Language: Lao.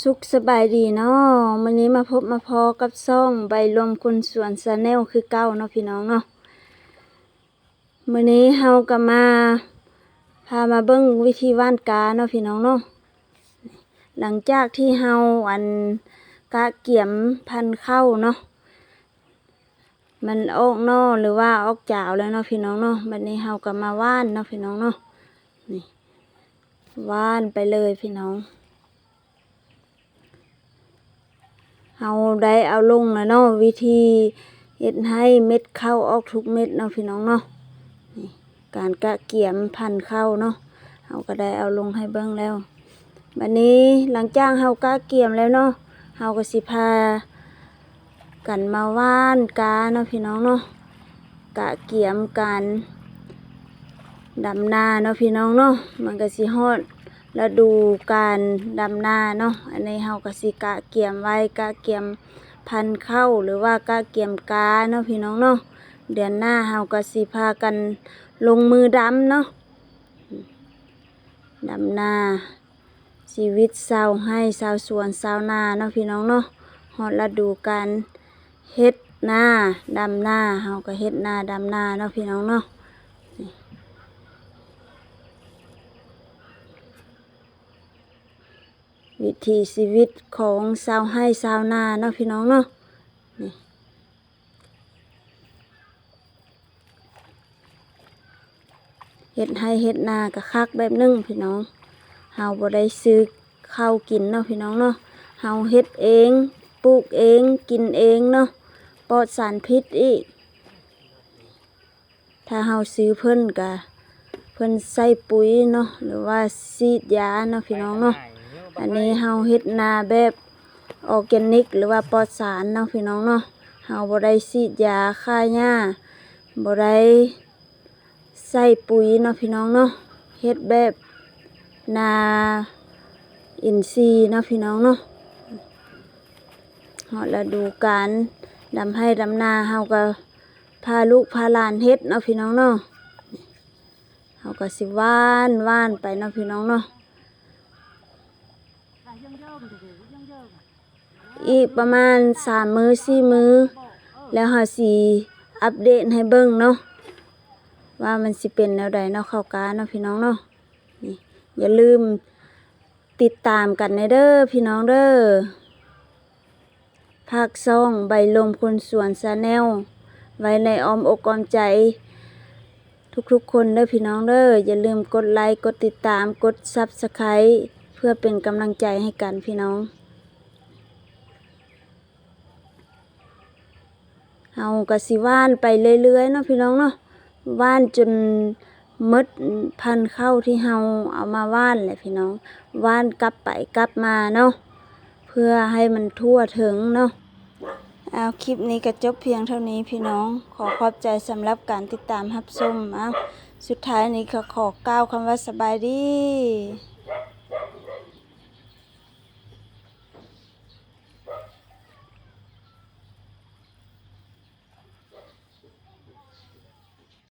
ສຸກສະບາຍດີເນາະ, ມື້ນີ້ມາພົບມາພໍ້ກັບຊ່ອງໃບລົມຄົນສວນ Channel ຄືເກົ່າເນາະພີ່ນ້ອງເນາະ. ມື້ນີ້ເຮົາກໍມາ ພາມາເບິ່ງວິທີຫວ່ານກາເນາະພີ່ນ້ອງເນາະ. ຫຼັງຈາກທີ່ເຮົາ ອັນ ກະກຽມພັນເຂົ້າເນາະ ມັນອອກໜໍ່ ຫຼືວ່າອອກຈາວແລ້ວເນາະພີ່ນ້ອງເນາະ. ບັດນີ້ເຮົາກໍມາຫວ່ານເນາະພີ່ນ້ອງເນາະ. ນີ້ ຫວ່ານໄປເລີຍພີ່ນ້ອງ. ເຮົາໄດ້ເອົາລົງແລ້ວເນາະ ວິທີເຮັດໃຫ້ເມັດເຂົ້າອອກທຸກເມັດເນາະພີ່ນ້ອງເນາະ. ນີ້ ການກະກຽມພັນເຂົ້າເນາະ ເຮົາກໍໄດ້ເອົາລົງໃຫ້ເບິ່ງແລ້ວ. ບັດນີ້ຫຼັງຈາກເຮົາກະກຽມແລ້ວເນາະ ເຮົາກໍຊິພາກັນມາຫວ່ານກາເນາະພີ່ນ້ອງເນາະ. ກະກຽມການດຳນາເນາະພີ່ນ້ອງເນາະ. ມັນກໍຊິຮອດລະດູການດຳນາເນາະ. ອັນນີ້ເຮົາກໍຊິກະກຽມໄວ້ ກະກຽມພັນເຂົ້າ ຫຼືວ່າກະກຽມກາເນາະພີ່ນ້ອງເນາະ. ເດືອນໜ້າເຮົາກໍຊິພາກັນລົງມືດຳເນາະ. ດຳນາ ຊີວິດຊາວໄຮ່ຊາວສວນຊາວນາເນາະພີ່ນ້ອງເນາະ. ຮອດລະດູການເຮັດນາ ດຳນາ ເຮົາກໍເຮັດນາດຳນາເນາະພີ່ນ້ອງເນາະ. ນີ້ ວິຖີຊີວິດຂອງຊາວໄຮ່ຊາວນາເນາະພີ່ນ້ອງເນາະ. ນີ້ ເຮັດໄຮ່ເຮັດນາກໍຄັກແບບໜຶ່ງພີ່ນ້ອງ. ເຮົາບໍ່ໄດ້ຊື້ເຂົ້າກິນເນາະພີ່ນ້ອງເນາະ. ເຮົາເຮັດເອງ ປູກເອງ ກິນເອງເນາະ ປອດສານພິດອີກ. ຖ້າເຮົາຊື້ເພິ່ນກະ ເພິ່ນໃສ່ປຸ໋ຍເນາະ ຫຼືວ່າສີດຢາເນາະພີ່ນ້ອງເນາະ. ອັນນີ້ເຮົາເຮັດນາແບບອໍແກນິກ ຫຼືວ່າປອດສານເນາະພີ່ນ້ອງເນາະ. ເຮົາບໍ່ໄດ້ສີດຢາຂ້າຫຍ້າ ບໍ່ໄດ້ໃສ່ປຸ໋ຍເນາະພີ່ນ້ອງເນາະ. ເຮັດແບບນາອິນຊີເນາະພີ່ນ້ອງເນາະ. ຮອດລະດູການດຳໄຮ່ດຳນາ ເຮົາກໍພາລູກພາຫຼານເຮັດເນາະພີ່ນ້ອງເນາະ. ເຮົາກໍຊິຫວ່ານ ຫວ່ານໄປເນາະພີ່ນ້ອງເນາະ. ອີກປະມານສາມມື້ ສີ່ມື້ ແລ້ວເຮົາຊິອັບເດດໃຫ້ເບິ່ງເນາະ ວ່າມັນຊິເປັນແນວໃດເນາະ ເຂົ້າກາເນາະພີ່ນ້ອງເນາະ. ນີ້ ຢ່າລືມຕິດຕາມກັນແດ່ເດີພີ່ນ້ອງເດີ. ຝາກຊ່ອງໃບລົມຄົນສວນ Channel ໄວ້ໃນອ້ອມອົກອ້ອມໃຈທຸກໆຄົນເດີພີ່ນ້ອງເດີ. ຢ່າລືມກົດໄລ ກົດຕິດຕາມ ກົດ Subscribe ເພື່ອເປັນກຳລັງໃຈໃຫ້ກັນພີ່ນ້ອງ. ເຮົາກໍຊິຫວ່ານໄປເລື້ອຍໆເນາະພີ່ນ້ອງເນາະ. ຫວ່ານຈົນໝົດພັນເຂົ້າທີ່ເຮົາເອົາມາຫວ່ານແຫຼະພີ່ນ້ອງ. ຫວ່ານກັບໄປກັບມາເນາະ ເພື່ອໃຫ້ມັນທົ່ວເຖິງເນາະ. ເອົາ ຄລິບນີ້ກໍຈົບພຽງເທົ່ານີ້ພີ່ນ້ອງ. ຂໍຂອບໃຈສຳລັບການຕິດຕາມຮັບຊົມ. ເອົາ ສຸດທ້າຍນີ້ກໍຂໍກ່າວຄຳວ່າສະບາຍດີ.